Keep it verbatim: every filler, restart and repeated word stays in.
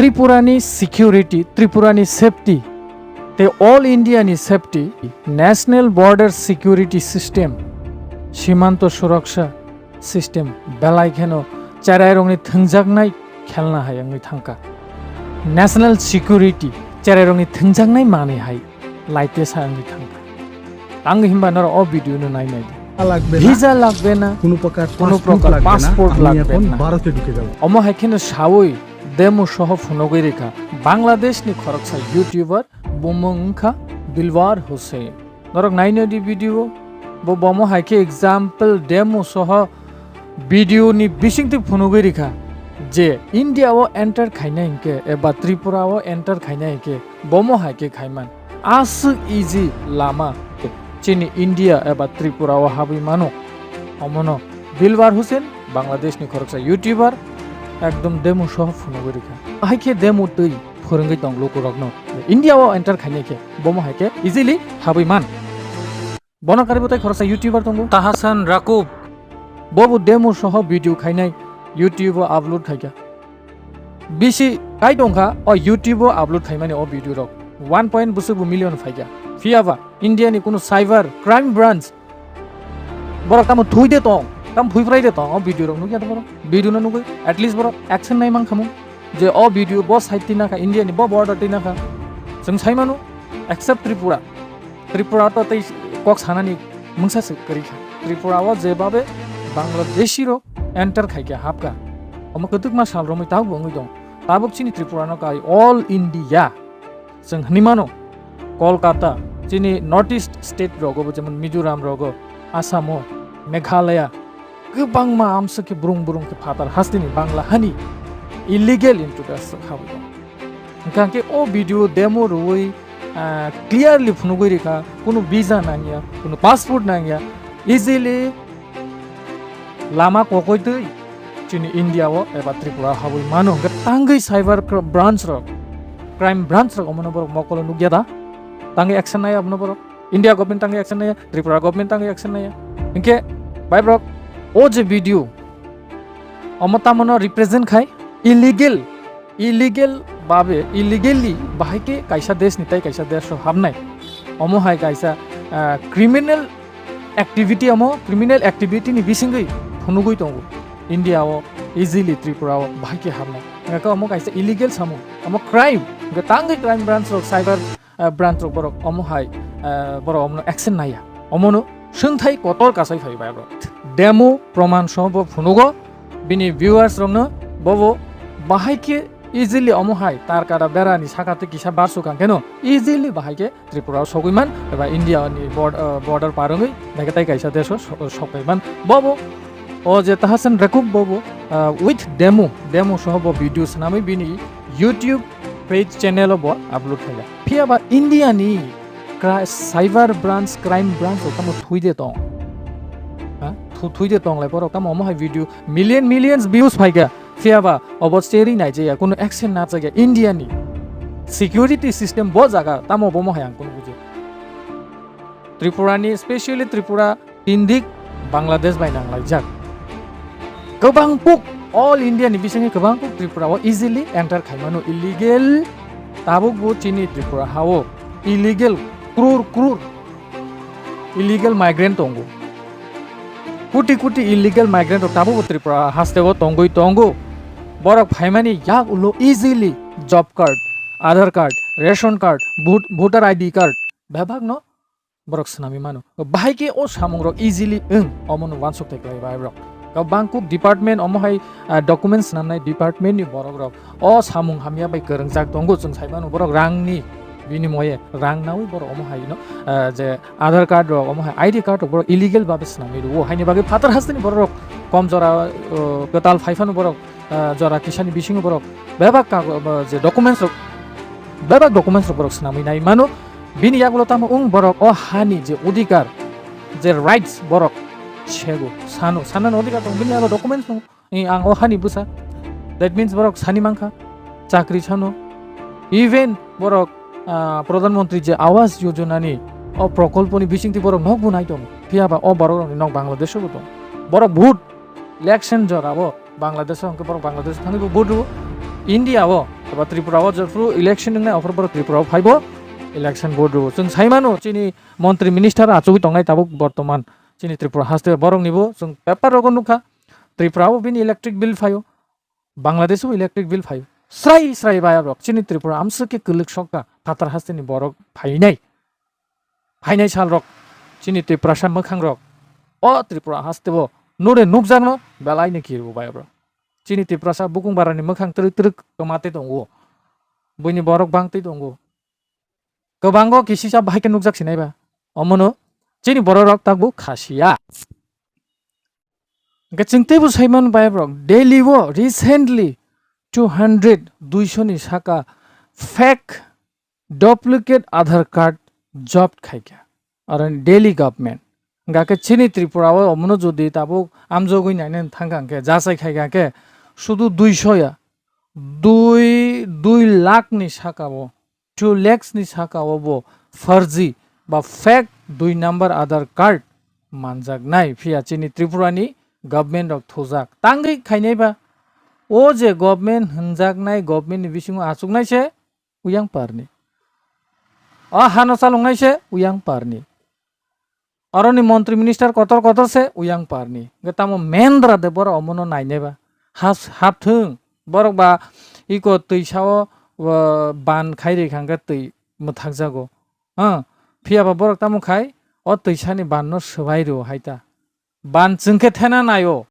Tripura ni security, Tripura ni safety, tei all India ni safety, National Border Security System, Simanto Suraksha System, belai kheno cherairokni thwngjaknai khelna hai wngwi thangkha. National security, cherairokni thwngjaknai manwi hai laitesa wngwi thangkha. Tang himba norok o video no nai nai di. লাগবে না। Visa লাগবে না, কোনো প্রকার কোনো পাসপোর্ট প্রকার লাগবে না, পাসপোর্ট আমি লাগবে এখন না। ভারতে ঢুকে যাব। Omo hai kheno sawi demo soho phunugwi rikha Bangladesh ni khoroksa YouTuber, bumung wngkha Dilwar Hussain. Norok naino di video, bo bomo hai khe example demo soho video ni bisingtwi phunugwi rikha je India o enter khaina hinkhe eba Tripura o enter khaina hinkhe bomo hai khe khaiman. Aswk easy lama chini India eba Tripura o habwi mano. Omono Dilwar Hussain, Bangladesh ni khoroksa YouTuber, ekdom demo soho phunugwi rikha. Hai khe demo twi phwrwngwi tong lukurokno. India o enter khainai khe bomo hai khe easily habwi man. Bono karibo tei khoroksa YouTuber tongo, Tahasan Rakub. Bobo demo soho video khainai YouTube o upload khaikha. Bisi kai tongkha o YouTube o upload khaimani o video rok. One point bwswk bo million phaikha. Phiyaba India ni kunu cyber crime branch borok tamo thui de tong, tamo thui phrai de tong, o video rok nukya de borok. Video no nugwi at least borok action nai man khamu je o video bo side twi nakha, India ni bo border twi nakha. Chwng sai manu, except Tripura. Tripura to tei kok sanani mungsa se kwrwi kha. Tripura o jebabe Bangladeshi rok enter khaikha, hapkha. Omo kwtwkma sal romwi tabuk bo wngwi tong. Tabuk chini Tripura no kai all India. Chwng hwnwi mano, Kolkata, chini North East state rogo bo, jemon Mizoram rogo, Assam o, Meghalaya, kwbangma amswk khe brung brung khe phatar hasteni Bangla hani illegal intruders khawi tong. Hwnkha khe o video demo rwui, ah, clearly phunugwi rikha, kunu visa nangya, kunu passport nangya, easily lama kokoi twi chini India o eba Tripura habwi mano. Hwnkhe tangwi cyber cr-, branch rok, crime branch rok omono borok mokolo nukya da? Tangwi action nai abono borok? India government tangwi action nai ya, Tripura government tangwi action nai ya. Hwnkhe bai borok o je video omo tamono represent khai illegal, illegal babe, illegally bahai khe kaisa desh ni tai kaisa desh o habnai. Omo hai kaisa, ah, criminal activity, omo criminal activity ni bisingwi phunugwi tongo India o, easily Tripura o bahai khe habnai. Hwnkhe omo kaisa illegal samung, omo crime. Hwnkhe tangwi crime branch rok, cyber, ah, branch rok borok omo hai, ah, borok omono action naiya. Omono swngthai kotor kasai phai bai borok. Demo proman soho bo phunugo bini viewers rokno, bobo bahai khe easily omo hai tar kara berani saka twi kisa barsuk ang kheno easily bahai khe Tripura o sogwi man eba India ni bord-, ah, border par wngwi naikhe tai kaisa desh o so-, sokpai man. Bobo o je Tahasan Rakub bobo, ah, with demo, demo soho bo video swnamwi bini YouTube page channel o bo upload khaikha. Phiyaba India ni kra-, cyber branch, crime branch rok tamo thui de tong. Ha? Thu-, thui de tong lai borok tamo omo hai video million, millions views phaikha. Phiyaba obo cherwi naijaya, kunu action najaya India ni security system bo jaga tamo obo mo hai ang kunu bujio. Tripura ni, specially Tripura tindik Bangladesh bai nanglaijak. Kwbang kuk all India ni bisingni kwbang kuk Tripura o easily enter khaimano illegal. Tabuk bo chini Tripura ha o illegal crore crore illegal migrant tongo. Kuti kuti illegal migrant rok tabuk bo Tripura haste o tongwi tongo. Borok phaimani yak ulo easily job card, Aadhaar card, ration card, vote-, voter I D card bebak no borok swnamwi mano. Bahai khe o samung rok easily wng, omo no uansuk thai kwlai bai borok. Kwbang kuk department omo hai, ah, document swnamnai department ni borok rok o samung hamya bai kwrwngjak tongo, chwng sai mano borok rang ni binimoye rang nawi borok omo hai no, ah, je Aadhaar card rok omo hai I D card rok borok illegal babe swnamwi rwo, haini bagwi phatar hasteni borok rok kom jora, ah, kwtal phai phano borok ah, jora kisani bisingo borok bebak kago-, ba, je documents rok, bebak documents rok borok swnamwi nai mano. Bini yagulo tamo wng borok o hani je odhikar, je rights borok sego, sano, sanani odhikar tong, bini yago documents tong, "Ee, ang o hani bwsa." That means borok sani mankha, chakri sano, even borok, ah, Pradhan Mantri je Awas Yojana ni o prokolpo ni bisingtwi borok nok bo nai tongo, phiyaba o borok rokni nok Bangladesh o bo tong, borok vote election jora o Bangladesh o hwnkhe borok Bangladesh thangwi bo vote rwo. India o Eba Tripura o jephru election wngnai, aphuru borok Tripura o phaibo, election vote rwo. Chwng sai mano, chini montri minister achugwi tongnai tabuk bortoman chini Tripura haste borok nibo chwng paper rogo nukha. Tripura o bini electric bill phaio, Bangladesh o electric bill phaio. Srai srai baya borok chini Tripura amswk khe kwlwk sokha phatar haste ni borok phainai. Phainai sal rok chini Tiprasa mwkhang rok o Tripura haste o nure nukjakno belai ni kirbo baya borok. Chini Tiprasa bukung barani mwkhang twrwk twrwk kwmatwi tongo. Buini borok bangtwi tongo. Kwbango kisisa bahai khe nukjak sinai ba. Omono chini borok rok takbo khasiya. Hwnkhe chwng teibo saiman bai borok Delhi o recently two hundred, duiso ni saka fake duplicate Aadhaar card job khaikha. Aro Delhi government. Hwnkhe chini Tripura o omono jodi tabuk amjogwi nainani thangkha hwnkhe, jachai khaikha hwnkhe, sudu duiso ya, dui, dui lakh ni saka o, two lakhs ni saka o bo farji ba fake dui number Aadhaar card manjaknai. Phiya chini Tripura ni government rok thujak. Tangwi khainai ba o je government hwnjaknai, government ni bisingo achuknai se uyang parni. O hano chaloknai se uyang parni. Aroni montri minister kotor kotor se uyang parni. Hwnkhe tamo mendra de borok omono nainai ba. Has-, hapthwng. Borok ba iko twisa o, o, ban khai rikha hwnkhe twi mwthakjago. Ha? Phiya ba borok tamo khai o twisani ban no swbai rwo hai ta. Ban chwng khe thena naio.